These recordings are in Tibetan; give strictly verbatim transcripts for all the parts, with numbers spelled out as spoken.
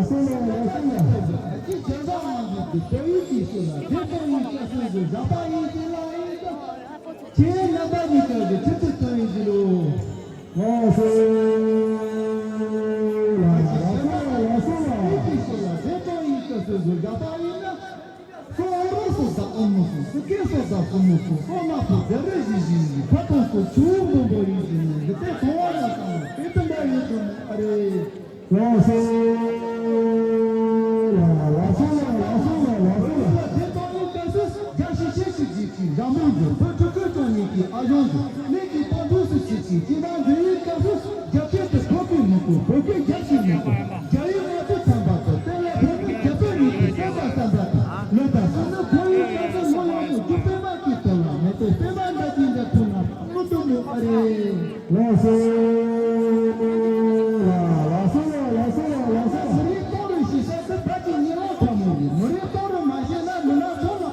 ལགས་སོ་ལགས། ལགས་སོ་ལགས། ཨ་ཅེ་རྒྱ་བཟའ་མ་འཛིན་པའི་ལྟ་བའི་དུས་སུ་ལ་དེ་ལྟ་བུའི་སྐྱ་སེར་གྱི་བཟའ་ཟླ་ཡིན་ཟེར་ལ་ཡིན་ཀྱང་། ཁྱེད་རྣམ་པ་གཉིས་ཀ་གི་ཆེད་དུ་བཏང་ཡིན་ཟེར་ལོ། ལགས་སོ་ལགས། ལགས་སོ་ལགས། ལགས་སོ་ལགས། དེ་ལྟ་བུའི་སྐྱ་སེར་གྱི་བཟའ་ཟླ་ཡིན་ན། སོ་རོ་སོ་ད་ཨོ་མོ་སོ་སོ་ཀེ་སོ་ད་སོ་མོ་སོ་སོ་མ་སོ་རྒྱ་རེ་ཞིག་ཞིག་ཞིག་ཕ་ཐོང་སོ་ཆུ་བོ་འབོམ་པོ་ཡིན་ཞིག་ནས་འདི་ལྟའི་མཐོང་བ་ལ་བཏང་བ་དཔེ་དུ་འདྲ་ཡོད་དོ་མོ་ཨ་རེ། ལགས་སོ་ལགས། ལགས་སོ་ལགས། ལགས་སོ་ལགས། ལགས་སོ་ལགས། དེ་ལྟ་བུའི་སྐབས་སུ་རྒྱ་ཞིག་ཤེས་ཤིག་ཅིག་གིས་ར་མོ་འཇོག་བོད་ཕྲུ་གུ་ཅང་ཉིད་ཀྱི་ཨ་ཞང་འཇོག་མིག་གིས་ཕ་འདུག་སུ་ཅིག་གིས་ཅི་མ་འདུག་ཡིན་སྐབས་སུ། རྒྱ་སྐད་དུ་བོད་སྐད་མི་གོ་བོད་སྐད་རྒྱ་ཞིག་མི་གོ་རྒྱ་ཡིག་ང་ཚོ་ཚན་པ་དང་དེ་ལ་བོད་མི་རྒྱ་བོད་གཉིས་ཀྱི་བསམ་པ་བསམ་པ་དང་ལོ་དང་སོ་ནི་བོད་ཡིག་ང་ཚོ་ངོ་ཡོང་ཡོང་རྒྱུ་པད་མ་གི་དོན་ལ་མེད་པའི་པད་མ་འདྲ་གྱི་འདྲ་ཐུག་ན་མི་ཐུབ་མོ་ཨ་རེ། ལགས་སོ་ལགས། ལགས་སོ་ལགས། ལགས་སོ་ལགས། ལགས་སོ་ལགས། མི་རིགས་གཏོང་རེས་ཤེས་ས་དེ་ཕ་གི་ཉེ་བ་ཕྲ་མོ་ཡིན། མི་རིགས་གཏོང་རེས་མ་ཤེས་ན་མི་ནག་ཚོ་ལ།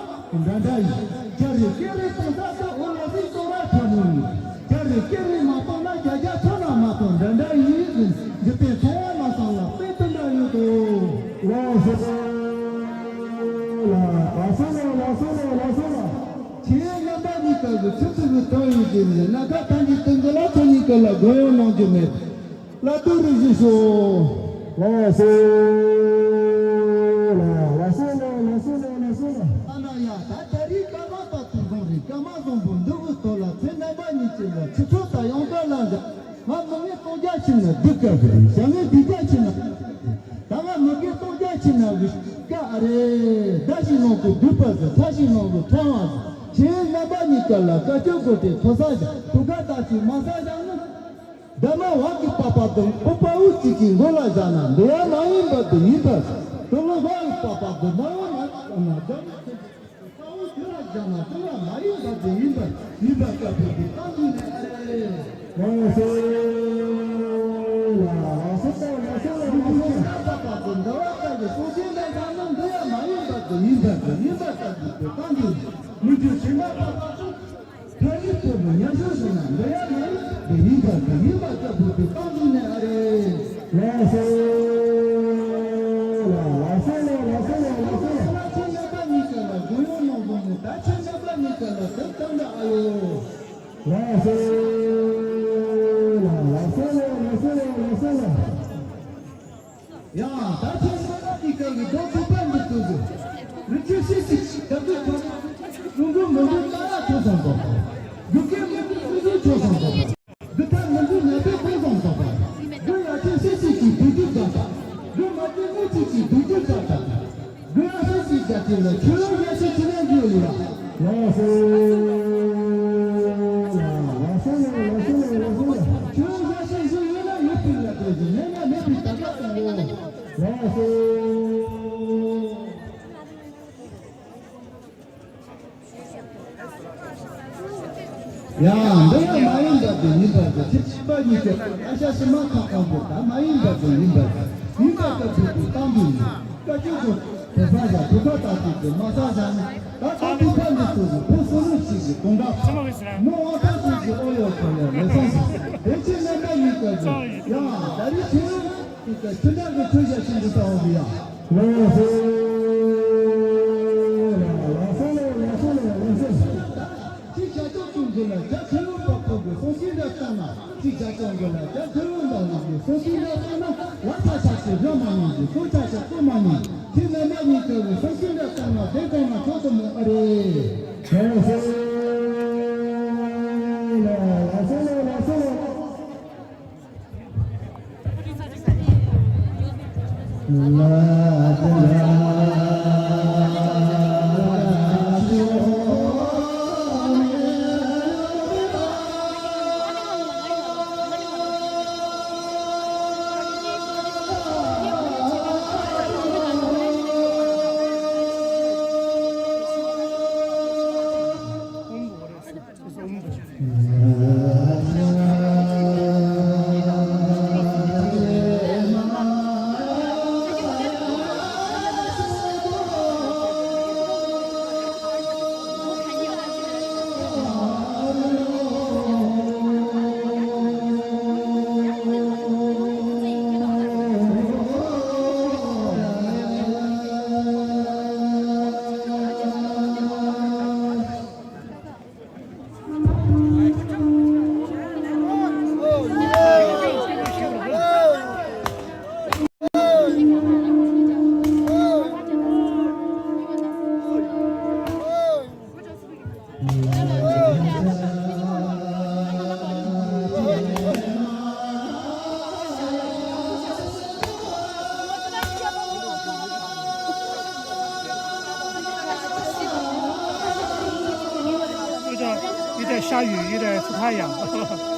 འདྲ་འདྲ་ཡིན། རྒྱ་རེད་སྐད་རེད་གཏོང་ས་དེ་འོ་ལ་སི་གཏོང་ར་ཕྲ་མོ་ཡིན། རྒྱ་རེད་སྐད་རེད་མ་གཏོང་ན་རྒྱ་རྒྱ་ཚོ་ལ་མ་གཏོང་འདྲ་འདྲ་ཡིན་ཟིན་འཇིག་རྟེན་ཚོང་བ་ལ་སང་ལ་དཔེ་དེ་འདྲ་ཡོད་དོ། ལགས་སོ་ལགས། ལགས་སོ་ལགས། ལགས་སོ་ལགས། ལགས་སོ་ལགས། ཁྱེད་རྣམ་པ་གཉིས་ཀ་གི་ཆུ་ཚོད་ཀྱི་དོན་ཡིན་ཟིན་ནས་ན་ཁ་ཐང་གི་སྟེང་གི་ལ་ཚོ་གཉིས་ཀ་ལ་དགོས་ཡོད་གནང་རྒྱུ་མེད། ལ་དུ་རུ་བཞི་ཤོ། ལགས་སོ་ལགས། ལགས་སོ་ལགས། ལགས་སོ་ལགས། ལགས་སོ་ལགས། ཨ་ན་ཡ་ད་ད་རིང་སྐར་མ་ད་དུ་བཟུང་རིང་སྐར་མ་བཟང་པོ་འདི་གི་ཐོག་ལ་ཚེ་རྣམ་པ་གཉིས་ཀྱི་ལ་ཆུ་ཚོད་ད་ཡང་ད་ལ་འདི་ང་མི་ངན་སྟོང་རྒྱ་ཕྱིན་ན་སྡུག་སྐབས་རེད། ཞང་ངན་སྡུག་རྒྱ་ཕྱིན་ན་ད་ང་མི་རྒན་སྟོང་རྒྱ་ཕྱིན་ན་གི་སྐབས་ཨ་རེ་ད་ཞིག་ནང་། བསྡུས་པ་ཟེར། ས་གཞི་ནང་དུ་ཕྲེང་བ་ཟེར། ཆེན་རྣམ་པ་གཉིས་ཀ་ལ་བཀའ་བཅུ་དགོངས་ཏེ་ཐོག་ས་བཞག། ཐུགས་ཀ་བརྟག་ཅིང་མ་ས་བཞག་ན། འདབ་མ་བ་གི་པགས་པ་དང་པོ་དཔའ་བོ་གཅིག་གི་མགོ་ལ་བཞག་ན་འདི་ཡང་མ་ཡིན་པ་དེ་ཡིན་པར། དོ་ལོ་བ་གི་པགས་པ་དང་ནམ་བ་མ་ན་རྒྱ་མི་ཆེན་པོ་དཔའ་བོ་ཁྱོད་ལ་བཞག་ན་དེ་ཡང་མ་ཡིན་པ་དེ་ཡིན་པར། ཡིན་པ་ལྟ་བུ་དེ་གང་དུ་ནས་ཨ་རེ། ལགས་སོ། ལགས་སོ། ལགས་སོ། ལགས་སོ། ལགས་སོ། ལགས་སོ། ཟླ་བ་ལྟ་བུ་སོ་སྐྱེ་ལ་བཞག་ན་འདི་ཡང་མ་ཡིན་པ་དེ་ཡིན་པར། དེ་ཡིན་པ་ལྟ་བུ་དེ་གང་དུ་ནས། མི་འགྱུར་ཞིང་ཁམས་པ་དང་། ཐ་སྙད་པོ་མི་ཉམས་སུ་སོང་ན་འདི་ཡང་མ་ཡིན་པ་དེ་ཡིན་པ། དེ་ཡིན་པ་ལྟ་བུ་དེ་གང་དུ་ནས་ཨ་རེ། ལགས་སོ། ལགས་སོ། ལགས་སོ། ལགས་སོ། ལགས་སོ། ལགས་སོ། ཆེན་རྣམ་པ་གཉིས་ཀ་ལ་སྒོ་ཡོང་ནང་བཟུང་ནས། ད་ཆེན་རྣམ་པ་གཉིས་ཀ་ལ་དེ་ལྟར་འདྲ་ཨ་ཡོ། ལགས་སོ། ལགས་སོ། ལགས་སོ། ལགས་སོ། ཡང་ད་ཆེན་རྣམ་པ་གཉིས་ཀ་གི་རྡོ་ཐུག་པ་འདི་ཚོ་ཟེར། རི་ཆུ་སིལ་སིལ་ཞབས་ཏོག་ཁ། རླུང་བུ་མི་འདུག་རྟ་ར་ཁྲོད་སོང་དོ། རྒྱུ་སྐད་མི་འདུག་སུ་སུ་ཁྲོད་སོང་དོ། རྡུལ་ཕྲན་མི་འདུག་ཉ་ཕད་ཁོང་སོང་དོ། རྡུལ་ཡ་ཆེན་སིལ་སིལ་གྱི་རྡུལ་རྒྱུ་རྒྱག་པ། རྡུལ་མ་བདེ་མོ་ཅིག་གི་རྡུལ་རྒྱུ་རྒྱག་པ། རྡུལ་ཡ་སིལ་སིལ་རྒྱ་ཆེ་ལ་ཆུ་ལོག་ཡ་ཆེ་ཆུ་ལོག་རྒྱུ་ཡོད་ཡ། ལགས་སོ། ལགས་སོ། ལགས་སོ། ལགས་སོ། ཆུ་ལོག་ཡ་ཆེ་ཆུ་ཡོད་ན་ཡོད་པའི་ལ་དོ་ཞིག་མེད་ན་མེད་པའི་ད་ག་དང་ཡོད། ལགས་སོ། ཡང་འདི་ཡང་མ་ཡིན་པ་དེ་ཡིན་པར་ཟེར། ཆེན་རྣམ་པ་གཉིས་ཀ་ཨ་ཤ་ཤི་མ་ཁ་ཁང་པོ་ད་མ་ཡིན་པ་དེ་ཡིན་པར་ཟེར། ཡིན་པ་ལྟ་བུ་དེ་གང་དུ་ནས། བཀའ་བཅུ་དགོངས་ཏེ་ཐོག་ས་བཞག། ཐུགས་ཀ་བརྟག་ཅིང་དེ་མ་ས་བཞག་ན། ད་ལྟ་བུ་ཕ་འདི་ཚོ་གི་བུ་སུ་ལུ་ཞིག་གི་དུང་དག་མོ་དབང་ཐང་ཞིག་གི་ཨོ་ཡོ་ཁོ་ཡོ་ལེ་སོང་ཞིག་དེ་ཆེན་རྣམ་པ་གཉིས་ཀ་གི་ཡང་ད་རེས་ཆེན། ཁྱེད་ཀྱི་ཆུ་འདྲ་གི་ཆུ་ཞབས་ཞུ་འདི་ལྟ་བུ་ཡ། ལགས་སོ། ལགས་སོ། ལགས་སོ། ལགས་སོ། ཅིག་བྱ་ཆོག་ཅུང་གི་ལ་རྒྱ་ཆེ་བོ་པ་ཕོ་གི་སོང་ཤིང་འདྲ་བཏང་ན། ཅིག་བྱ་ཆོག་གི་ལ་རྒྱ་ཆེ་བོ་འདྲ་བོ་གི་སོང་ཤིང་འདྲ་བཏང་ན། ལ་ཆ་ཆ་ཆེ་ར་མ་ནི་གི་སོ་ཆ་ཆ་སོ་མ་ནི། ཁྱེད་རྣམ་པ་གཉིས་ཀ་གི་སོང་ཤིང་འདྲ་བཏང་ན་དེ་གང་ན་ཆོག་ཏུ་མོ་ཨ་རེ། ལགས་སོ། ལགས་སོ། ལགས་སོ། ཡོད་དེ་ཤ་ཡོད། ཡོད་དེ་ཚུ་ཐ་ཡང་།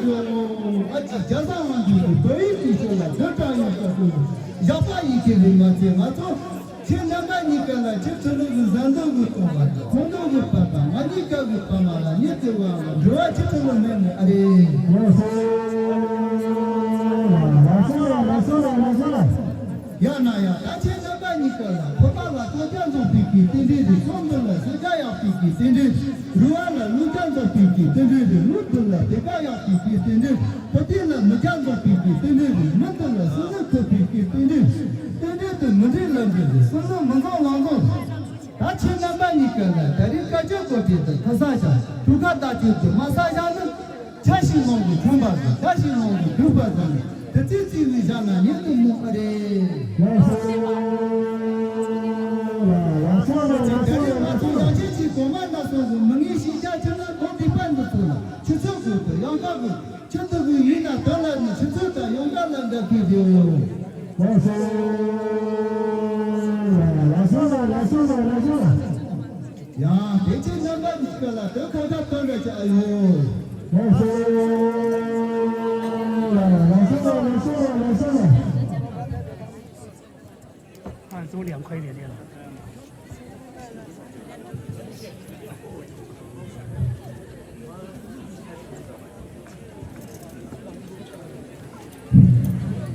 རོལ། ཨ་ཅེ་རྒྱ་བཟའ་དབང་ཕྱུག་གི་བོད་ཡིག་གི་ཆོས་ལ་བསྒྱུར་དྲག་ཡོང་སྐབས་སུ་ཞགས་པ་ཡི་གེ་ལས་མ་ཚད། ང་ཚོ་ཁྱེད་རྣམ་པ་གཉིས་ཀ་ལ་ཁྱེད་ཚོ་ལུགས་ཀྱི་བཟའ་འཛུགས་ཀྱི་གཏོང་བ་དང་ཁོང་ཚོ་གི་བར་དང་ང་གཉིས་ཀ་གི་བར་མ་ལ་ཉེ་ཚེ་བ་ལ་འབྲེལ་བ་ཁྱེད་ཚོ་ལ་མེད་ནི་ཨ་རེད། ལགས་སོ། ལགས་སོ། ལགས་སོ། ལགས་སོ། ཡང་ན་ཡང་ད་ཁྱེད་རྣམ་པ་གཉིས་ཀ་ལ་ཕོ་བྲང་ལ་ལྟོ་ཆས་འཛོམས་པའི་གི་རྟེན་འབྲེལ་རེད། སོ་འདི་ལ་ཟས་ཆས་ཡག་པའི་གི་རྟེན་འབྲེལ། རུ་བ་ལ་ལུག་ཆས་འཛོམས་པའི་གི་རྟེན་འབྲེལ་རེད། ལུག་འདི་ལ་དེ་ག་ཡག་པའི་གི་རྟེན་འབྲེལ། ཕོ་རྟེན་ལ་མི་ཆས་འཛོམས་པའི་གི་རྟེན་འབྲེལ་རེད། མི་འདི་ལ་སྲིན་ལུག་ཐོབ་པའི་གི་རྟེན་འབྲེལ། རྟེན་འབྲེལ་དེ་མི་འདྲའི་ལམ་འབྲས་རེད། སྲིན་ལུག་མི་འཛོམས་ལ་འཛོམས། ད་ཁྱེད་རྣམ་པ་གཉིས་ཀ་ལ་ད་རེས་བཀའ་ཆོས་གོ་སྒྲིག་དེ་ཁ་ས་བཞག་ཐུགས་ཁ་བརྡ་སྤྲོད་དེ་མ་ས་བཞག་ན། ཆ་ཞིག་ནང་དུ་འཁྱོངས་པ་དང་ཆ་ཞིག་ནང་དུ་འདུས་པ་དང་དེ་ཚེ་བརྩིས་ནས་བཞག་ན་ཉེ་དུ་མོ་ཨ་རེད། ལགས་སོ། ལགས་སོ། ལགས་སོ། ལགས་སོ། ལགས་སོ། ད་རེས་ང་ཚོ་ཡང་ཅིག་ཅིག་གོང་མ་ན་སོང་གི་མི་ངན་ཞིག་རྒྱ་ཆེ་ན་གོ་སྒྲིག་པ་འདི་ཚོ་ལ་ཆུ་ཚོད་དགོས་དུ་ཡང་དག་དགོས། ཁྱོད་ཚོ་གི་ཡིན་ན་དོན་ལ་ནི་ཆུ་ཚོད་དང་ཡོང་འགའ་ལ་འདྲ་གི་རེད། ལགས་སོ། ལགས་སོ། ལགས་སོ། ལགས་སོ། ཡང་དེ་ཚེ་རྣམ་པ་གཉིས་ཀ་ལ་དོ་ཁ་ཁ་གཏོང་ར་ཅི་ཨ་ཡོད། ལགས་སོ། ལགས་སོ། ལགས་སོ། ལགས་སོ། ལགས་སོ། 啊，中粮可以点点了。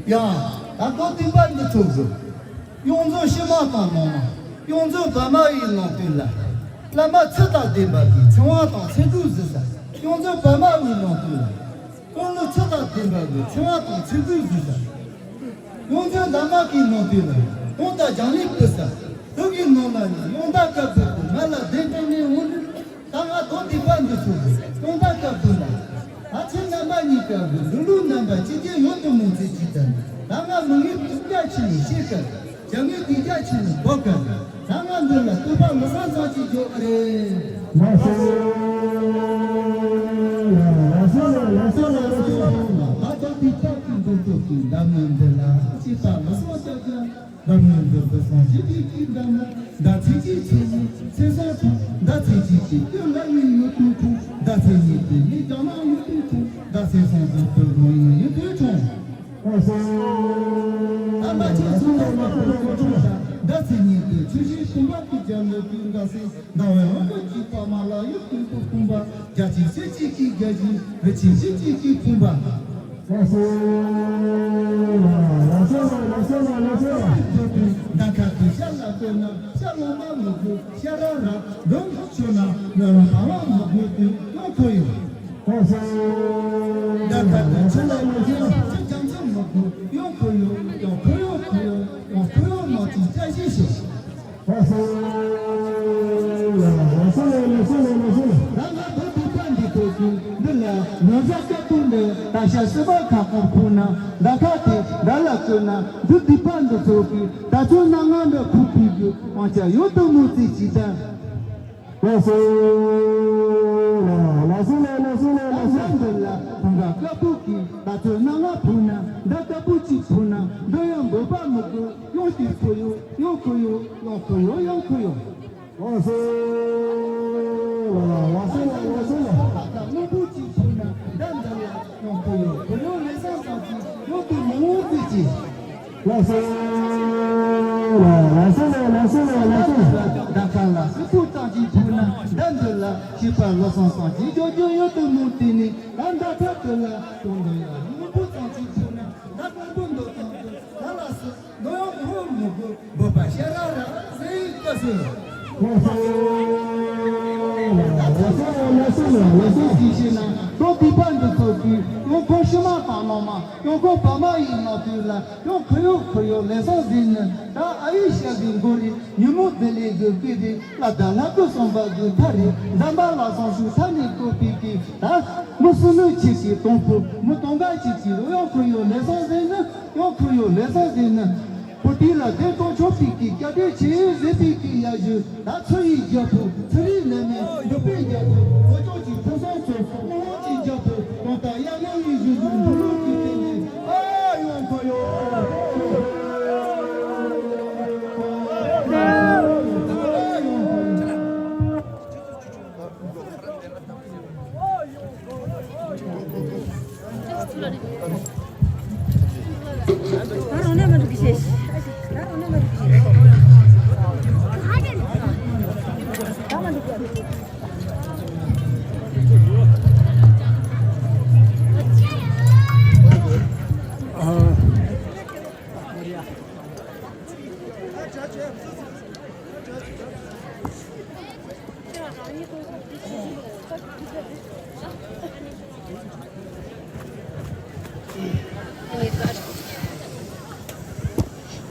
ཡང་། ད་ལྟ་བསྟན་པ་འདི་ཚོ་གི་གཡང་འཛོམས་ཕྱི་མ་དང་ནང་མ། གཡང་འཛོམས་བར་མ་ཡི་ནང་དོན་ལ། བླ་མ་ཚུལ་དང་ལྡན་པ་གི་ཚེ་དབང་དང་ཚེ་སྒྲུབ་གཟིགས་ས། གཡང་འཛོམས་བར་མ་ཡི་ནང་དོན་ལ། དཔོན་སློབ་ཚུལ་དང་ལྡན་པ་གི་ཚེ་དབང་དང་ཚེ་སྒྲུབ་གཟིགས་ས། གཡང་འཛོམས་བར་མ་གི་ནང་དོན་ལ། དབང་དང་རྒྱང་ལས་ཕུལ་ས། དུག་གི་ནང་ན་ནི་གཡང་ཟླ་དཀར་པོ་གི་ང་ལ་གདན་དྲངས་ནས་འོང་དུས། ད་ང་དོ་སྡིག་པ་འདི་ཚོ་གི་གཡང་ཟླ་དཀར་པོ་ལ། ད་ཁྱེད་རྣམ་པ་གཉིས་ཀ་གི་འགྲོ་ལུགས་རྣམ་པ་ཅི་བྱེད་ཡོད་དུ་མོ་ཚེ་ཅི་ལྟར། ད་ང་མི་ངན་དུག་རྒྱ་ཆེ་ནི་ཤེས་ག་བྱ་ངན་སྡིག་རྒྱ་ཆེ་ནི་འབོ་ག་ད་ང་འདི་ལ་བསྟོད་པ་མི་བཟང་ཙམ་ཅིག་འཇོག་ཨ་རེ། ལགས་སོ། ལགས་སོ་ལགས་སོ་ལགས་སོ། ད་དོ་སྡིག་པ་གི་འགྲོ་ལུགས་ཀྱི་འདམ་ངན་འདི་ལ་སྐྱིད་པ་མི་བཟང་ཙམ་ཀྱང་། འདམ་ངན་འདི་འདི་སང་ཞི་བདེ་གི་འདམ་ངན། ཟླ་ཚེས་གཅིག་ཚེས་གཉིས་ཚེས་གསུམ་ཁྲུང་། ཟླ་ཚེས་གཅིག་གི་སྟོད་ལ་ཡི་ཡོད་དུས་ཁྲུང་། ཟླ་ཚེས་གཉིས་དེ་ནི་རྒྱ་ནག་ཡོད་དུས་ཁྲུང་། ཟླ་ཚེས་གསུམ་དེ་སྟོད་ལུང་ཡི་ཡོད་དུས་ཁྲུང་། ཨོ་སོ། ཨ་མ་ཆེ་སུ་ལ་མ་ཁོ་ཁོ་ཁྲུང་། ཟླ་ཚེས་གཉིས་དེ་ཆུ་བཞི་སྟོང་པ་གི་རྒྱ་ལོ་དུས་འགའ་སེ། ཟླ་བའི་འོག་གི་དཀྱིལ་པ་མ་ལ་ཡུལ་ཀུན་ཏུ་ཕུང་པ། རྒྱ་ཆེ་ཤེལ་གཅིག་གི་རྒྱ་བཞིན་རི་ཆེན་ཤེལ་གཅིག་གི་ཕུང་པ། ལགས་སོ། ལགས་སོ་ལགས་སོ་ལགས་སོ། ཟླ་ཁ་དུ་ཤར་ལ་བསྟོད་ན་ཤར་ལོང་མ་མི་དགོས་ཤར་ར་ར། འདོམ་ཆོད་ན་ནོར་ལ་བ་བ་མི་དགོས་དུས་ཡོང་ཁོ་ཡོང་། ལགས་སོ། ཟླ་ཁ་དུ་ཆུ་ལ་མི་ཤར་ཆུ་རྒྱང་ཆུ་མི་དགོས་ཡོང་ཁོ་ཡོང་ཡོང་ཁོ་ཡོང་ཁོ་ཡོང་ཡོང་ཁོ་ཡོང་ནོར་གྱི་བཀྲ་ཤིས་ཤོག་ལགས་སོ། ལགས་སོ་ལགས་སོ་ལགས་སོ། ད་ང་བོད་པའི་དཔལ་འདི་ཐོག་གི་འདི་ལ་ནོར་བཟའ་སྐྱ་ཐུང་འདི་ད་ཤ་སྲིད་པ་ཁ་སྐོར་ཕུག་ན་ད་ཁ་དེ་ད་ལ་བཀོད་ན་འདི་བདུད་པ་འདི་ཚོ་གི་ད་ཚོད་ན་ང་འདི་ཁུག་པའི་གི་དབང་ཆ་ཡོད་དུ་མོ་ཚེ་ཅི་ད། ལགས་སོ། ལགས་སོ་ལགས་སོ་ལགས་སོ། ད་ང་འདི་ལ་ཁོང་ག་དཀར་པོ་གི་ད་ཚོད་ན་ང་ཕུག་ན་ད་དཀར་པོ་གཅིག་ཕུག་ན་འདི་ཡང་འབོད་པ་མི་དགོས། ཡང་དེ་ཁོ་ཡོང་ཡང་ཁོ་ཡོང་ཡང་ཁོ་ཡོང་ཡང་ཁོ་ཡོང་། ལགས་སོ། ལགས་སོ་ལགས་སོ་ལགས། ད་ལྟ་སྔོན་པོ་གཅིག་ཕུལ་ན་ད་འདི་ལ་ཡང་ཁོ་ཡོང་ཁོ་ཡོང་ལས་བཟང་བཟང་གཅིག་ཡོང་དུ་མི་འོང་ཟེར་གྱིས། ལགས་སོ། ལགས་སོ་ལགས་སོ་ལགས་སོ། ད་ཁ་ལ་སྲིད་པོ་ཙམ་གཅིག་ཕུལ་ན་ད་འདི་ལ་སྐྱིད་པ་ལོ་སང་སང་གཅིག་འཇོག་རྒྱུ་ཡོད་དུ་མོ་དེ་ནི་ད་ད་ད་དུ་ལ་དོན་འདི་ཡང་སྔོན་པོ་ཙམ་གཅིག་ཕུལ་ན་ད་སྔོན་པོ་འདི་ཙམ་དུ་ད་ལ་སྲིད། ནོ་ཡོང་ཧོ་མོ་གོ་བོད་པ་ཤ་ར་ར་ཟེར་ཡིག་ཀ་སེ། ལགས་སོ། ལགས་སོ་ལགས་སོ་ལགས་སོ། ཅི་ཞེ་ན་ལོ་དུས་པ་འདི་ཚོ་གི་ཡོང་ཁོ་ཕྱི་མ་དང་ནང་མ་ཡོང་ཁོ་བ་མ་ཡིན་ནོ་དུས་ལ་ཡོང་ཁོ་ཡོ་ཁོ་ཡོ་ལས་སོང་ཟིན་ནི་ད་ཨ་ཡི་ཤ་གི་མགོ་རི་ཉིན་མོ་དེ་ལས་གི་གི་རི་ལ་ད་ལྷ་ཀུ་སོང་པ་གི་ཐ་རི་འཛམ་བ་ལ་སོང་ཤུ་ཐ་ནི་ཀོ་པི་གི་ད་མི་སུ་ནུ་ཆི་གི་གཏོང་ཕུ་མི་གཏོང་ག་ཆི་གི་ལོ་ཡོང་ཁོ་ཡོ་ལས་སོང་ཟིན་ནི། ཡང་ཁོ་ཡོད་ལས་བཟང་ཟིན་ན། བོད་དུས་ལ་བདེ་ཏོང་ཆོག་པའི་གི་སྐྱ་བདེ་ཆེ་ཟེར་པའི་གི་ཡ་ཞུ་ད་ཚུ་ཡི་རྒྱལ་པོ་ཚུ་རིག་ནས་ནས་འབྲུག་པའི་རྒྱལ་པོ་ལོ་ཅོག་གི་ཕུན་སུམ་ཚོགས་དངུལ་ལོངས་ཀྱི་རྒྱལ་པོ་གང་ལྟར་ཡ་ངོ་ཡི་ཞུ་ཞུ་འབྲུག་ལུགས་ཀྱི་སྟེང་ནས་ཨ་ཡོང་ཁོ་ཡོད། ཨ་ཡོང་ཁོ་ཡོད།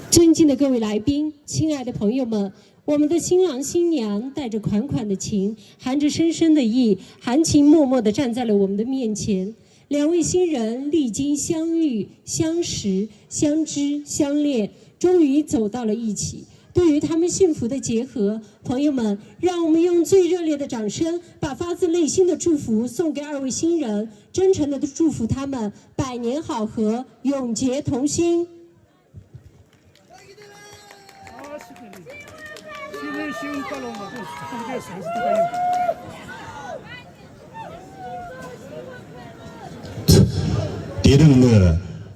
尊敬的各位来宾，亲爱的朋友们，我们的新郎新娘带着款款的情，含着深深的意，含情脉脉地站在了我们的面前。两位新人历经相遇、相识、相知、相恋，终于走到了一起。对于他们幸福的结合，朋友们，让我们用最热烈的掌声，把发自内心的祝福送给二位新人，真诚地祝福他们百年好合，永结同心。 དེ་རིང་ནི་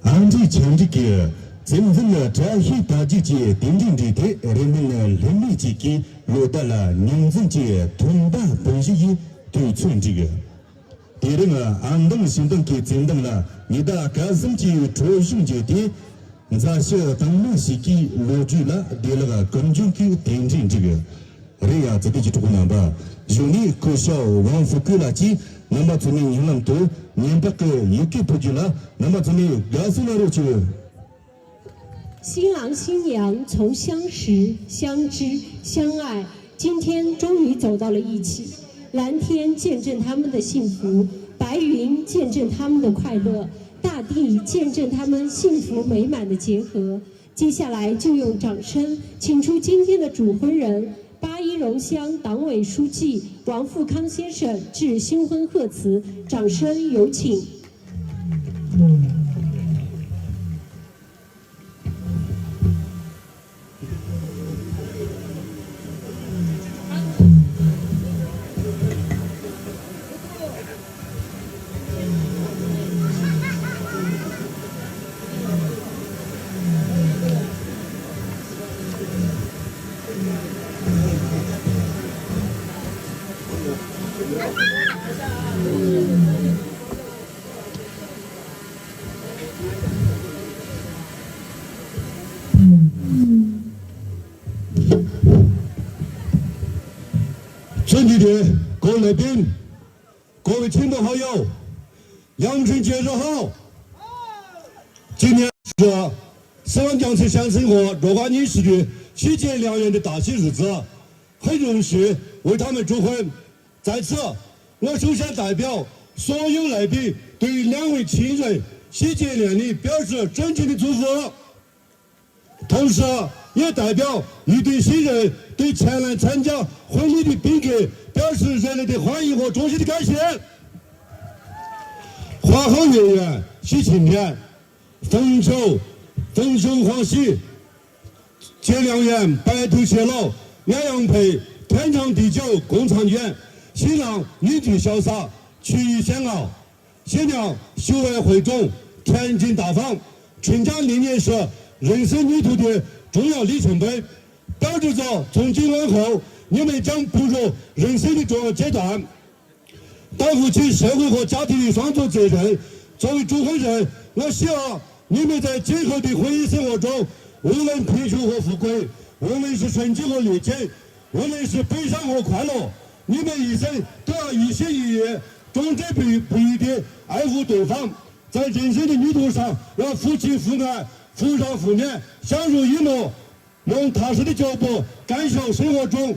ཨ་འབྲུག་ཆོས་འབྲུག་གི་བཙན་འཛུལ་དྲག་ཤུགས་དར་རྒྱས་ཀྱི་དེ་འདྲའི་འདྲ་དེ་རིང་ནི་ལྷད་མེད་ཅིག་གི་ལོ་ཟླ་ལ་ཉིན་འཛིན་གྱི་ཐོན་པ་དཔོན་གཞི་ཡི་དུས་ཚོད་འགྲིག་དེ་རིང་ཨ་མདང་ཕྱི་མདང་གི་བརྩེ་མདང་ལ་ཉི་ཟླ་སྐར་གསུམ་གྱི་འཕྲོ་བཞུགས་བརྗོད་དེ། མཛའ་བཤེས་དྭངས་མ་ཞིག་གི་ལོ་རྒྱུས་ལ་བདེ་བླག་ཀུན་འབྱུང་གི་རྟེན་འབྲེལ་འགྲིག་རེད་ཡ། ཙི་ཏི་གི་གྲོགས་པོ་རྣམ་པ། གཞུག་ནས་སྐུ་ཞབས་ཝང་ཧྥུ་ཀུའི་ལགས་ཀྱིས་རྣམ་པ་ཚོ་ནས་སྙན་ལམ་དུ་ཉན་བདག་གི་ཡི་གེ་ཕུལ་རྒྱུ་ལ། རྣམ་པ་ཚོ་ནས་དགའ་བསུ་གནང་རོགས་ཞུ། 新郎新娘从相识、相知、相爱，今天终于走到了一起。蓝天见证他们的幸福，白云见证他们的快乐，大地见证他们幸福美满的结合。接下来就用掌声请出今天的主婚人，八一荣乡党委书记王富康先生致新婚贺词，掌声有请。 བཙུན་གྱི་སྡེ། 各位来宾，各位亲朋好友，良辰吉日好！今天是四万江城乡生活罗家女士的喜结良缘的大喜日子，很荣幸为他们主婚。在此，我首先代表所有来宾对两位亲人喜结连理表示真情的祝福。 同时，也代表一对新人对前来参加婚礼的宾客表示热烈的欢迎和衷心的感谢。花好月圆喜晴天，逢九，逢九欢喜结良缘，白头偕老鸳鸯配，天长地久共婵娟。新郎英俊潇洒，气宇轩昂。 新娘秀外慧中，天真大方，成家立业是人生旅途的重要里程碑，标志着从今往后你们将步入人生的重要阶段。担负起社会和家庭的双重责任，作为主婚人，我希望你们在今后的婚姻生活中，无论贫穷和富贵，无论是顺境和逆境，无论是悲伤和快乐，你们一生都要一心一意， 忠贞不渝，不渝地爱护对方，在人生的旅途上要夫妻父爱，夫上夫勉，相濡以沫，用踏实的脚步赶上生活中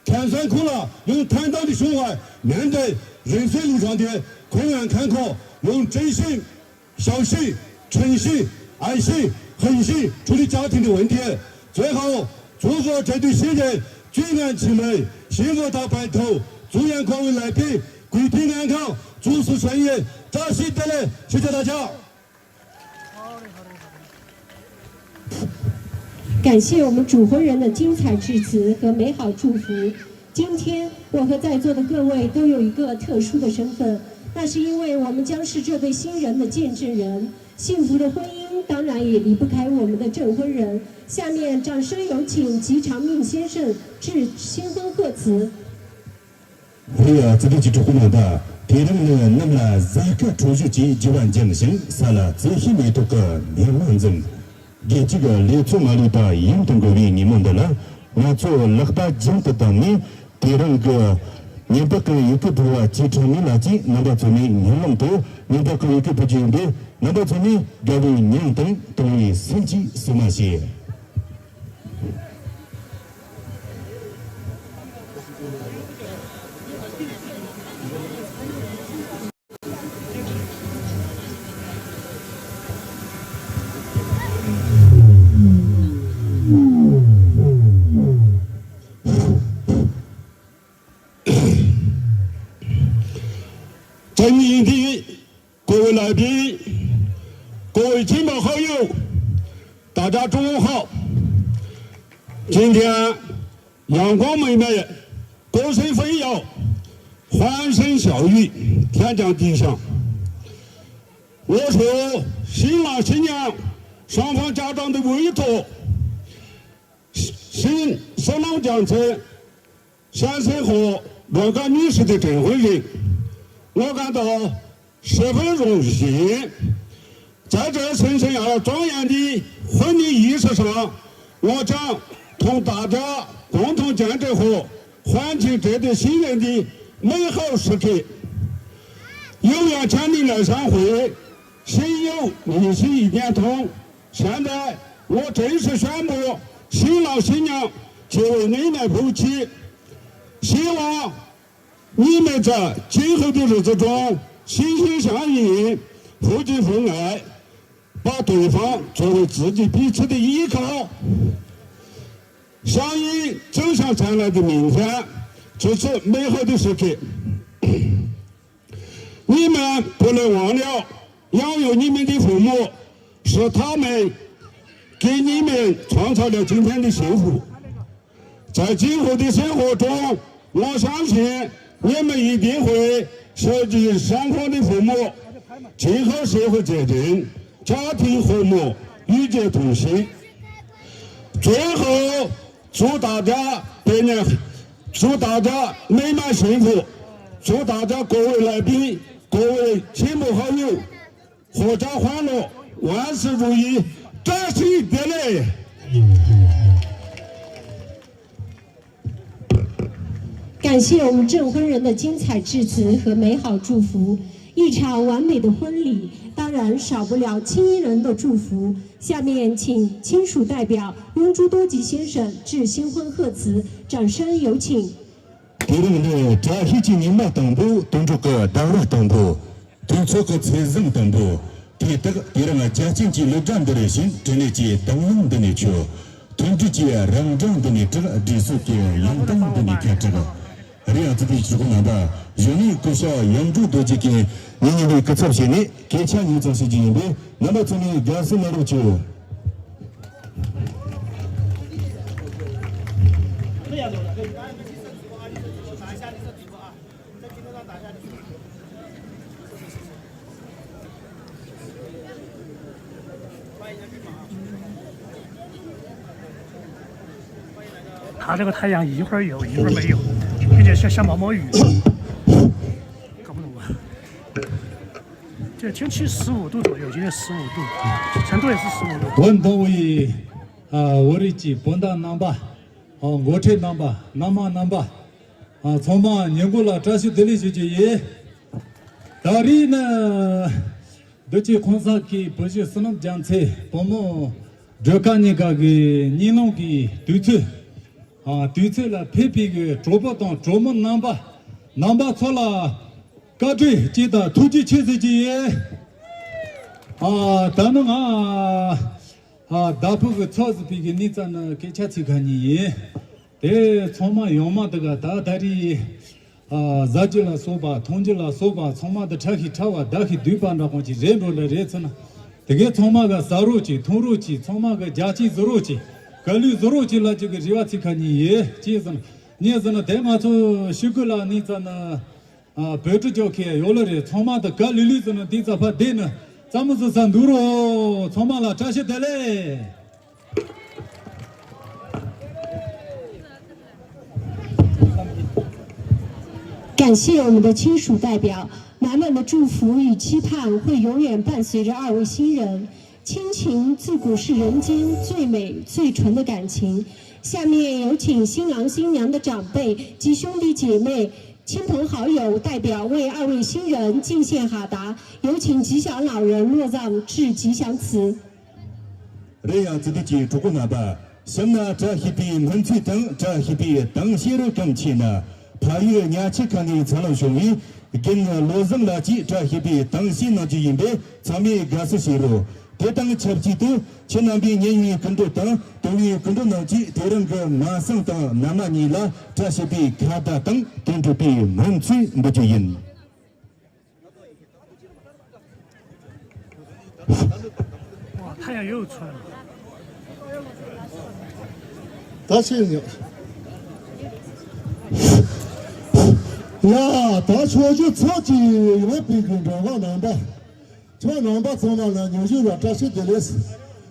甜酸苦辣，用坦荡的胸怀面对人生路上的困难坎坷，用真心 孝心、诚心、爱心、恒心处理家庭的问题。最后，祝福这对新人举案齐眉，幸福到白头。祝愿各位来宾贵体安康，诸事顺意，扎西德勒，谢谢大家。 感谢我们主婚人的精彩致辞和美好祝福。今天我和在座的各位都有一个特殊的身份，那是因为我们将是这对新人的见证人。幸福的婚姻当然也离不开我们的证婚人。下面掌声有请吉长命先生致新婚贺词。 ཧུ་ཡ། ཙི་གེ་ཅི་གྲོགས་པོ་རྣམ་པ། དེ་རིང་ནི་གནམ་ལ་གཟའ་སྐར་འཕྲོད་བཞུད་ཀྱི་རྒྱུ་བ་འཇམ་ཞིང་། ས་ལ་རྩི་ཤིང་མེ་ཏོག་གི་མེ་ལོང་འཛིན། དགེ་གཅིག་ལས་ཚོགས་མ་ལུས་པ་ཡུན་དུ་འགོར་བའི་ཉིན་མོ་འདི་ལ། ང་ཚོ་ལག་པ་རྒྱང་དུ་བསྡམས་ནས། དེ་རིང་གི་ཉིན་པག་གི་ཡི་གེ་ཕུལ་བ་ཅི་ཁྲང་མི་ལགས་ཀྱིས་རྣམ་པ་ཚོ་ནས་སྙན་ལམ་དུ་ཉིན་པག་གི་ཡི་གེ་ཕུལ་རྒྱུ་ཡིན་པས། རྣམ་པ་ཚོ་ནས་དགའ་བའི་མྱིང་དང་དུང་བའི་སེམས་ཀྱིས་གསོལ་མ་བྱེད། 在座的各位来宾，各位亲朋好友，大家中午好。今天阳光明媚，歌声飞扬，欢声笑语，天降吉祥。我是新郎新娘双方家长的委托，新，四万江城 乡生活罗家女士的证婚人。我感到十分荣幸。在这神圣而庄严的婚礼仪式上，我将同大家共同见证和欢庆这对新人的美好时刻。有缘千里来相会，心有灵犀一点通。现在我正式宣布，新郎新娘结为恩爱夫妻。希望 你们在今后的日子中心心相印，夫妻恩爱，把对方作为自己彼此的依靠，相印走向灿烂的明天。这是美好的时刻，你们不能忘了养育你们的父母，是他们给你们创造了今天的幸福。 在今后的生活中，我相信你们一定会学习双方的父母，今后社会责任、家庭和睦、与节同心。最后，祝大家百年，祝大家美满幸福，祝大家各位来宾、各位亲朋好友 阖家欢乐，万事如意，恭喜你们嘞！感谢我们证婚人的精彩致辞和美好祝福。一场完美的婚礼，当然少不了亲人的祝福。下面请亲属代表翁朱多吉先生致新婚贺词，掌声有请。 དེ་རིང་ནི་བཀྲ་ཤིས་ཀྱི་ཉི་མ་དང་པོ། དོན་གྲུབ་ཀྱི་ཟླ་བ་དང་པོ། དུས་ཚོད་ཀྱི་ཚེས་བཟང་དང་པོ། དེ་དག་དེ་རིང་རྒྱལ་ཅན་གྱི་ལུས་སྒྲ་འདི་རེ་བཞིན། དྲིན་ལས་ཀྱི་གདམས་ངག་འདི་ནས་ཆོད། མཐུན་སྒྲིལ་གྱི་རང་སྒྲ་འདི་ནས་གྲགས། སྒྲིག་སྲོལ་གྱི་ཡང་གཏམ་འདི་ནས་ཁ་གྲགས། རེད་ཡ། ཙི་ཏི་ཆུ་ཁོ་ནང་པ་གཞོན་ནུའི་སྐུ་ཞབས་གཡང་འབྲུག་རྡོ་རྗེ་གིས་ངེད་གཉིས་ལས་སྐུ་ཚབ་བྱས་ནས་སྐད་ཆ་ཉུང་ཙམ་ཞུ་རྒྱུ་ཡིན་པས། རྣམ་པ་ཚང་མས་དགའ་བསུ་གནང་རོགས་ཞུ། 他这个太阳一会儿有，一会儿没有，并且下下毛毛雨，搞不懂啊。这天气十五度左右，今天十五度，成都也是十五度。 བོད་མདོ་དབུས་བོད་རིགས་ཀྱི་སྤུན་ཟླ་རྣམ་པ། འགོ་ཁྲིད་རྣམ་པ། མནའ་མ་རྣམ་པ། ཚང་མ་ཉིན་གུང་ལ་བཀྲ་ཤིས་བདེ་ལེགས་ཞུ་རྒྱུ་ཡིན། ད་རེས་ནི་འདི་ཆེ་ཁོང་ས་གི་བོད་གཞིས་བསོད་ནམས་རྒྱལ་མཚན་བུ་མོ་སྒྲོལ་དཀར་གཉིས་ཀ་གི་གཉིས་སློང་གི་དུས་ཚོད། དུས་ཚོད་ལ་ཕེབས་པའི་གི་གྲོགས་པོ་དང་གྲོགས་མོ་རྣམ་པ། རྣམ་པ་ཚོ་ལ་བཀའ་དྲིན་ཆེ་དང་ཐུགས་རྗེ་ཆེ་ཟེར་གྱི་ཡིན། ད་ནི་ང་ཨ། བདག་ཕུག་གི་ཚོགས་ཟིན་པའི་གི་གནས་ཚུལ་ནི་སྐད་ཆ་ཚིག་ཁ་ཉིན་ཡིན། དེ་ཚང་མ་ཡོང་མ་དུ་ག་ད་ད་རེས་ཨ། ཟ་རྒྱུ་ལ་སོགས་པ་འཐུང་རྒྱུ་ལ་སོགས་པ་ཚང་མ་དུ་ཁྲ་ཤི་ཁྲ་བ་ད་ཤི་དུས་པ་འདྲ་ཁོང་ཅིག་རེད་འགྲོ་ལ་རེད་ཚུ་ན། དེ་གའི་ཚང་མ་ག་ཟ་རོགས་ཅིག་འཐུང་རོགས་ཅིག་ཚང་མ་ག་རྒྱ་ཆེན་བཟོ་རོགས་ཅིག་ག་ལུས་བཟོ་རོགས་ཅིག་ལ་ཅིག་གི་རེ་བ་ཚིག་ཁ་ཉིན་ཡིན་ཅེས་ཟིན་ཉེས་ཟིན་ན། དེ་ང་ཚོ་ཤི་ཁུ་ལ་གནས་ཚུ་ན། བོད་ཀྱི་ཇོ་ཁེ་ཡོད་ལ་རེད། ཚང་མ་དུ་ག་ལི་ལི་ཟེར་ན་དེ་ཙ་ཕ་དེ་ནི་རྩ་མི་ཟེར་ས་འདུག་རོ། ཚང་མ་ལ་བཀྲ་ཤིས་བདེ་ལེགས། 感谢我们的亲属代表，满满的祝福与期盼会永远伴随着二位新人。亲情自古是人间最美最纯的感情。下面有请新郎新娘的长辈及兄弟姐妹、 亲朋好友代表为二位新人敬献哈达，有请吉祥老人落藏致吉祥词。 རེད་ཡ། ཙི་ཏི་ཀྱི་གྲོགས་པོ་རྣམ་པ། གཤམ་ན་བཀྲ་ཤིས་པའི་སྨོན་ཚིག་དང་བཀྲ་ཤིས་པའི་གཏམ་བཤད་རོགས་སྐམ་ཆེ་ན། ཕ་ཡུལ་ཉ་ཆེ་ཁ་ནས་འཚར་ལོངས་བྱུང་བའི་རྒན་བློ་བཟང་ལགས་ཀྱིས་བཀྲ་ཤིས་པའི་གཏམ་བཤད་གནང་རྒྱུ་ཡིན་པས། ཚང་མས་དགའ་བསུ་བྱེད་རོགས། དེ་དང་ཆབས་ཅིག་ཏུ་ཁྱེད་རྣམ་པའི་ཉེ་བའི་སྐུ་མགྲོན་དང་དུ་བའི་སྐུ་མགྲོན་རྣམས་ཀྱིས་དེ་རིང་གི་ངག་བཟང་དང་མནའ་མ་གཉིས་ལ་བཀྲ་ཤིས་པའི་ཁ་བརྡ་དང་དོན་གྲུབ་པའི་སྨོན་ཚིག་འབུལ་རྒྱུ་ཡིན། ཐ་ཡ་ཡོད་ཚོད། ད་ཕྱིན་ཡོད། ཡ་ད་ཕྱོགས་བཞི་ཚོགས་ཀྱི་ཡོད་པའི་གི་འགྲོ་བ་རྣམ་པ། ཁྱོད་རྣམ་པ་ཚང་མ་ལ་ཉི་ཤུ་ར་བཀྲ་ཤིས་བདེ་ལེགས།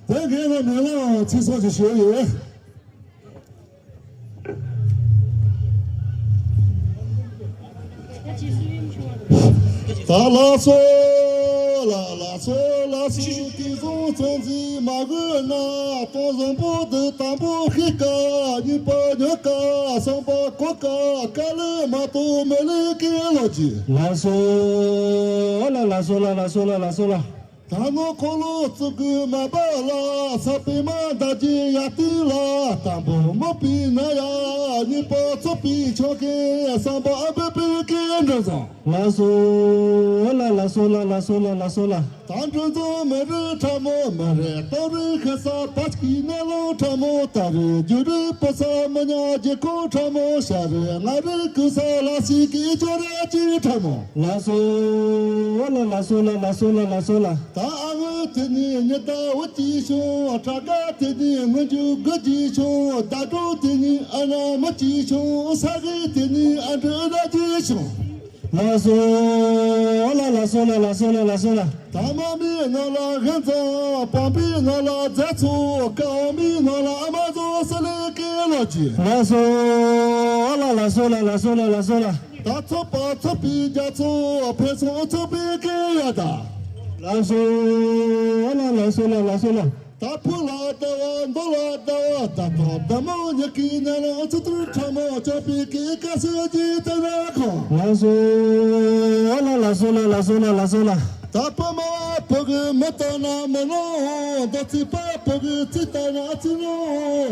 དེ་འགན་ལ་མེ་ལ་ཚིག་སོགས་ཀྱི་ཞུ་ཡོད། ད་ལགས་སོ། ལ་ལགས་སོ། ལགས་སོ། དེ་བཟུང་ཚོང་འཛིན་མ་དགོས་ན། སྟོང་བཟང་པོ་འདི་དང་པོ་ཤི་ཀ། གཉིས་པ་ཉོ་ཀ། གསུམ་པ་གོ་ཀ། དཀའ་ལས་མ་གཏོགས་མི་ལས་ཀའི་ལོ་རྒྱུས། ལགས་སོ། ལ་ལགས་སོ། ལ་ལགས་སོ། ལ་ལགས་སོ། ལ། ད་ནོ་འཁོར་ལོ་བཙུགས་དགོས་མ་པ་ལ། ས་པའི་མ་འདའ་རྒྱུ་ཡ་ཏི་ལ། དང་པོ་མོ་པའི་ན་ཡ། གཉིས་པ་ཚོ་པའི་ཆོ་གེ། གསུམ་པ་ཨ་བེ་པའི་ཀེ་འདྲ་བཟང་། ལགས་སོ། ལ་ལགས་སོ། ལ་ལགས་སོ། ལ་ལགས་སོ། ལ། ད་འགྲོ་འཛོམས་མི་རིགས་ཕྲ་མོ་མི་རེད། སྟོང་རིག་ཤི་ས་བ་ཀི་ནས་ལོ་ཕྲ་མོ་ད་རེད། རྒྱུ་རིགས་པོ་ས་མི་ཉག་རྒྱལ་ཁོ་ཕྲ་མོ་ཤ་རེད། ང་རིགས་ཀུ་ས་ལ་སི་ཀི་ཅོ་ར་ཅི་ཕྲ་མོ། ལགས་སོ། ལ་ལགས་སོ། ལ་ལགས་སོ། ལ་ལགས་སོ། ལ། ད་ཨ་ངོས་དེ་ནི་ཉི་ཟླ་འོ་ཅི་བྱུང་། བྲག་དཀར་དེ་ནི་སྔོན་འཇུག་དགུ་ཅི་བྱུང་། ཟླ་གྲོགས་དེ་ནི་ཨ་ན་མ་ཅི་བྱུང་། ས་གི་དེ་ནི་ཨ་འབྲུ་ཨ་ན་ཅི་བྱུང་། ལགས་སོ། ལ་ལགས་སོ། ལ་ལགས་སོ། ལ་ལགས་སོ། ལ། ད་མ་མི་ནང་ལ་ཧན་ཙང་། པང་པི་ནང་ལ་རྫ་ཚོ། ཀའོ་མི་ནང་ལ་ཨ་མ་ཛོ་ས་ལེ་ཀེ་ལོ་ཅི། ལགས་སོ། ལ་ལགས་སོ། ལ་ལགས་སོ། ལ་ལགས་སོ། ལ། ད་ཚོགས་པ་ཚོགས་པའི་རྒྱ་མཚོ། ཕན་ཚུན་ཚོགས་པའི་སྐད་ཡ་ད། ལགས་སོ། ཨ་ལ་ལགས་སོ། ལ་ལགས་སོ། ལ། ད་ཕུ་ལ་ཟླ་བ་མདོ་ལ་ཟླ་བ། ད་དོ་ད་མོ་ཉི་གི་ཉ་ལ་ཚུ་ཏུར་ཁྲ་མོ་ཅོ་པི་ཀི་ཀ་སི་ཡ་ཇི་ད་ན་ཁོ། ལགས་སོ། ཨ་ལ་ལགས་སོ། ལ་ལགས་སོ། ལ་ལགས་སོ། ལ། ད་ཕ་མ་བ་ཕུ་གི་མི་ད་ན་མི་ནོ། ད་ཚི་པ་ཕུ་གི་ཚི་ད་ན་ཚི་ནོ།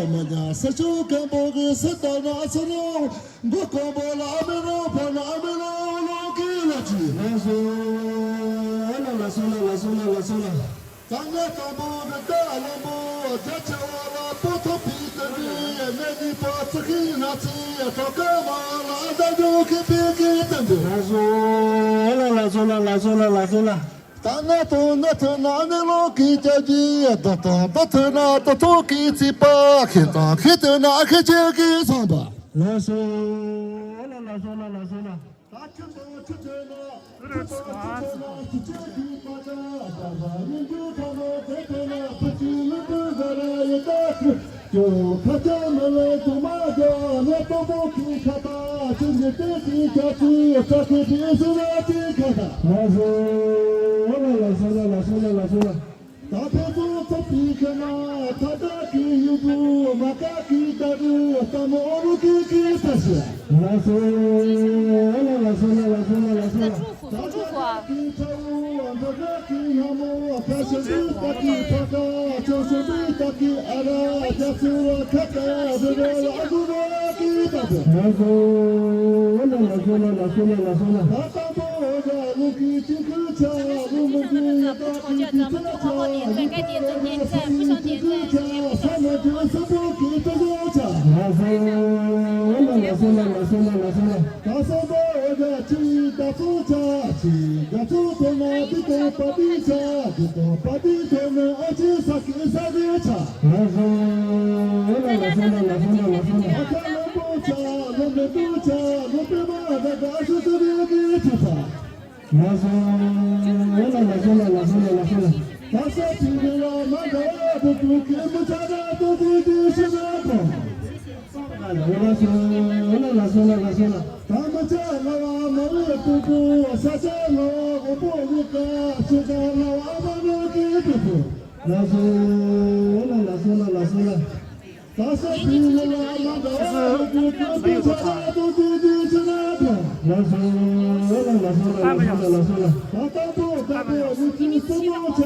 མ་ཉ་ས་ཆུ་ཀམ་པོ་གི་སི་ད་ན་སི་ནོ། མགོ་སྐོམ་པོ་ལ་ཨ་མེ་རོ་ཕ་ན་ཨ་མེ་རོ་ལོ་ཀི་ལ་ཅི། ལགས་སོ། ལ་ལགས་སོ། ལ་ལགས་སོ། ལ་ལགས་སོ། ལ། ད་ང་དང་པོ་གི་ད་ལམ་པོ་རྒྱ་ཆེ་བ་ལ་པོ་ཐོ་པི་ཏི་རི་ནེ་ནི་པ་ཙི་ཁི་ན་ཚི་ཐོ་ཀ་མ་ལ་ཨ་ད་ཉོ་ཁི་པི་ཀི་ཏི་འདི། ལགས་སོ། ལ་ལགས་སོ། ལ་ལགས་སོ། ལ་ལགས་སོ། ལ། ད་ན་ཐོ་ན་ཐོ་ན་ནི་ལོ་ཀི་ཅ་ཇི། ད་ཐོ་ད་ཐོ་ན་ད་ཐོ་ཀི་ཚི་པ། ཁི་ད་ཁི་ཐོ་ན་ཁི་ཅེ་ཀི་སང་པ། ལགས་སོ། ལ་ལགས་སོ། ལ་ལགས་སོ། ལ། ད་ཁྱོད་ཚོ་ཁྱོད་ཚོ་ན་ཁྱོད་ཚོ་ཁྱོད་ཚོ་ན་ཁྱོད་ཚོ་ཁྱོད་ཚོ་ན་ཁྱོད་ཚོ་ཁྱོད་ཚོ་ན་ཁྱོད་ཚོ་ན་ཁྱོད་ཚོ་ན་ཁྱོད་ཚོ་ཁ་ཆ་མ་ལ་དུ་མ་ག་ནེ་པོ་པོ་ཁི་ཁ་ཏ་ཁྱོད་ཚོ་ཏེ་ཏི་ཁ་ཚུ་ས་ཁེ་ཏི་སུ་ན་ཏི་ཁ་ཏ། ལགས་སོ། ལ་ལགས་སོ། ལ་ལགས་སོ། ལ་ལགས་སོ། ལ། ད་ཕན་ཚུན་ཚོགས་པའི་ཁ་ན་ད་ད་ཀི་ཡུ་དུ་མ་ཀ་ཀི་ད་རུ་ད་མོ་རུ་ཀི་ཀི་ད་ཤི། ལགས་སོ། ལ་ལགས་སོ། ལ་ལགས་སོ། ལ་ལགས་སོ། ད་ད་ཀི་ཁྲ་བོ་ཨ་ད་ད་ཀི་ཡ་མོ་ཁ་ཤ་དུ་ད་ཀི་ཕ་ཀ་ཅོ་སོ་དུ་ད་ཀི་ཨ་ར་རྒྱ་སུ་ར་ཁ་ཀ་རུ་ར་ལ་ཨ་དུ་ར་ཀི་ད་ད། ལགས་སོ། ལ་ལགས་སོ། ལ་ལགས་སོ། ལ་ལགས་སོ། ལ། ད་ད་མོ་ཨ་ད་ལུ་ཀི་ཅི་ཀི་ཆ་རུ་མུ་ཀི་ད་ཀི་ཀི་ཆ། 在该点赞、点赞，不想点赞也不想说。 ལགས་སོ། ལགས་སོ། ལགས་སོ། ལགས་སོ། ལགས་སོ། ལགས་སོ། ད་ས་ཆུ་མི་ལ་མ་འདྲ་བ་དུ་དུ་ཀེ་མུ་ཆ་ན་དུ་དུ་དུ་ཤི་ན་གོ། ལགས་སོ། ལགས་སོ། ལགས་སོ། ལགས་སོ། ད་མ་ཆ་ང་བ་མ་བུ་དུ་དུ་ས་ཆ་ང་བ་གོ་པོ་ལུ་ཀ་ཆུ་ད་ང་བ་མ་ནོ་ཀེ་དུ་དུ། ལགས་སོ། ལགས་སོ། ལགས་སོ། ལགས་སོ། ལགས། ད་ས་ཆུ་མི་ལ་མ་འདྲ་བ་དུ་དུ་དུ་ཆ་ན་དུ་དུ་དུ་ཤི་ན་གོ། ལགས་སོ། ལགས་སོ། ལགས་སོ། ལགས་སོ། ལགས། ད་ད་པོ་ད་པོ་ནི་ཚུ་སུ་མོ་ཆ་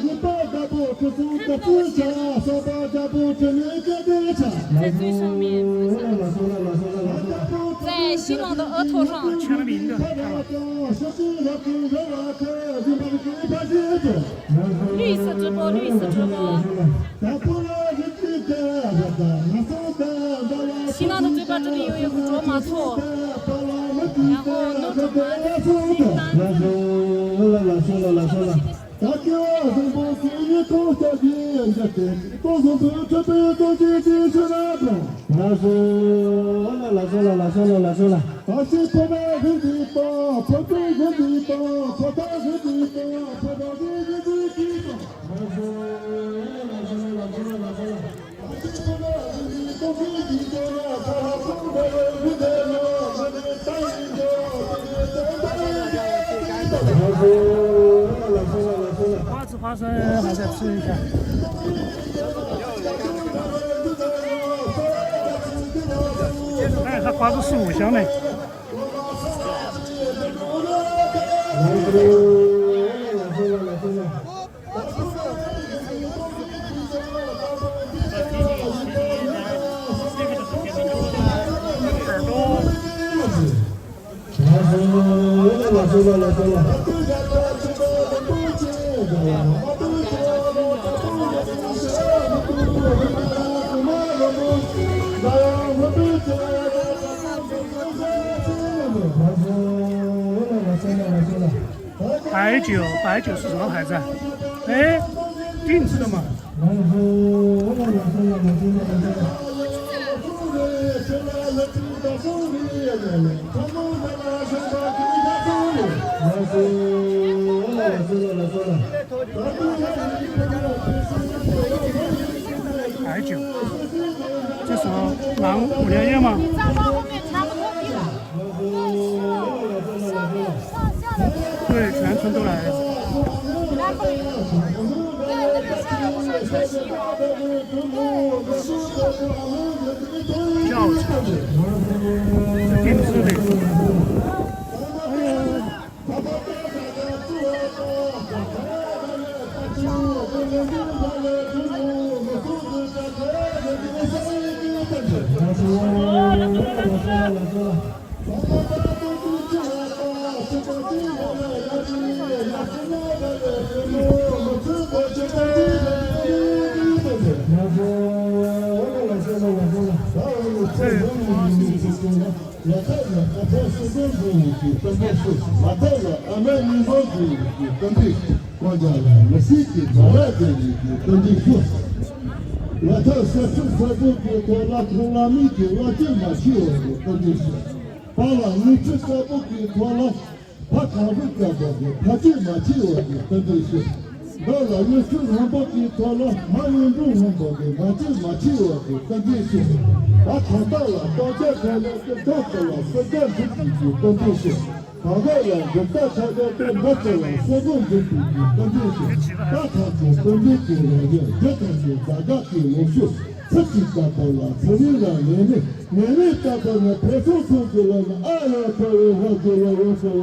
ནི་པ་ད་པོ་ཁུ་སུ་ད་ཚུ་ཆ་ས་པ་ད་པོ་ཁུ་ནི་ཀ་ཏེ་ཆ། ལགས་སོ། ལགས་སོ། ལགས་སོ། ལགས་སོ། 在西蒙的额头上。 ལགས་སོ། 绿色直播，绿色直播。 新浪的对话这里有一个卓玛措，然后no drama，新浪的。 ལགས་སོ། ལགས་སོ། ལགས་སོ། ལགས་སོ། ལགས་སོ། ལགས་སོ། ལགས་སོ། ལགས་སོ། ལགས་སོ། ལགས་སོ། ལགས་སོ། ལགས་སོ། ལགས་སོ། ལགས་སོ། ལགས་སོ། ལགས་སོ། ཕར་ཚུར་ཕར་ཚུར་ཧ་ཅང་ཚུར་ཡིན་ཤག་ད་ཕར་ཚུར་སུ་བཞག་ནས། ད་ཨེ་ཅིའོ། ད་ཨེ་ཅིའོ། སུ་སོང་ཧ་ཙ། ཨེ། ཏིན་སི་མ། ཨེ་ཅིའོ། ཅི་སོང་། ལང་འུ་ཡ་ཡེ་མ། ཁོས་གྱོན་ཚོན་མདོག་ལ་རེད། ཅའོ་ཅི་ཏིང་ཙི་རེད། ང་ཚོ་ལ་མི་སྲིད་ཀྱི་བཟའ་ར་ཟེར་ནས་ཀྱི་བཀའ་འདྲི་ཞུ། ང་ཚོ་ས་ཁྲིམས་ས་ཁུལ་གྱི་ཐོག་ལ་ཁོང་ལ་མིག་གི་བླ་ཆེན་མ་ཁྱི་བ་གི་བཀའ་འདྲི་ཞུ། ཕ་ལ་དངུལ་ཆུ་དཀར་པོ་གི་ཐོག་ལ་ཕ་གང་རུ་བཀའ་བ་གི་ཕ་ཆེན་མ་ཁྱི་བ་གི་བཀའ་འདྲི་ཞུ། མདོ་ལ་གཡུ་ཆུ་སྔོན་པོ་གི་ཐོག་ལ་མ་གཡུ་འབྲུག་སྔོན་པོ་གི་མ་ཆེན་མ་ཁྱི་བ་གི་བཀའ་འདྲི་ཞུ། ཕ་གང་ལྟ་ལ་ལྟོ་ཆས་ཁ་ལ་ཏེ་ཐོག་ཏུ་ལ་སེ་ག་འབྲུག་གི་བཀའ་འདྲི་ཞུ། བ་ག་ལ་འགྲུབ་རྟགས་ཆ་ག་དེ་མ་ཆེ་ལ་སེ་གོ་འགྲུབ་པའི་གི་བཀའ་འདྲི་ཞུ། ད་ཐག་ཆོད་བཀའ་འདྲི་གི་རང་བཞིན་རྒྱུ་ཐམས་ཅད་ཛ་དྲག་གི་ལོ་ཤུ། ཚེ་གཅིག་ལྟ་བུ་ལ་ཚེ་རིང་ལ་ངེས་མེད་ངེས་མེད་ལྟ་བུ་ནི་ཕན་ཚུན་ཚུལ་གྱི་ལམ་ཨ་ཡ་ཕ་རོལ་ཕ་གི་ལ་ཡོད་ཚོ།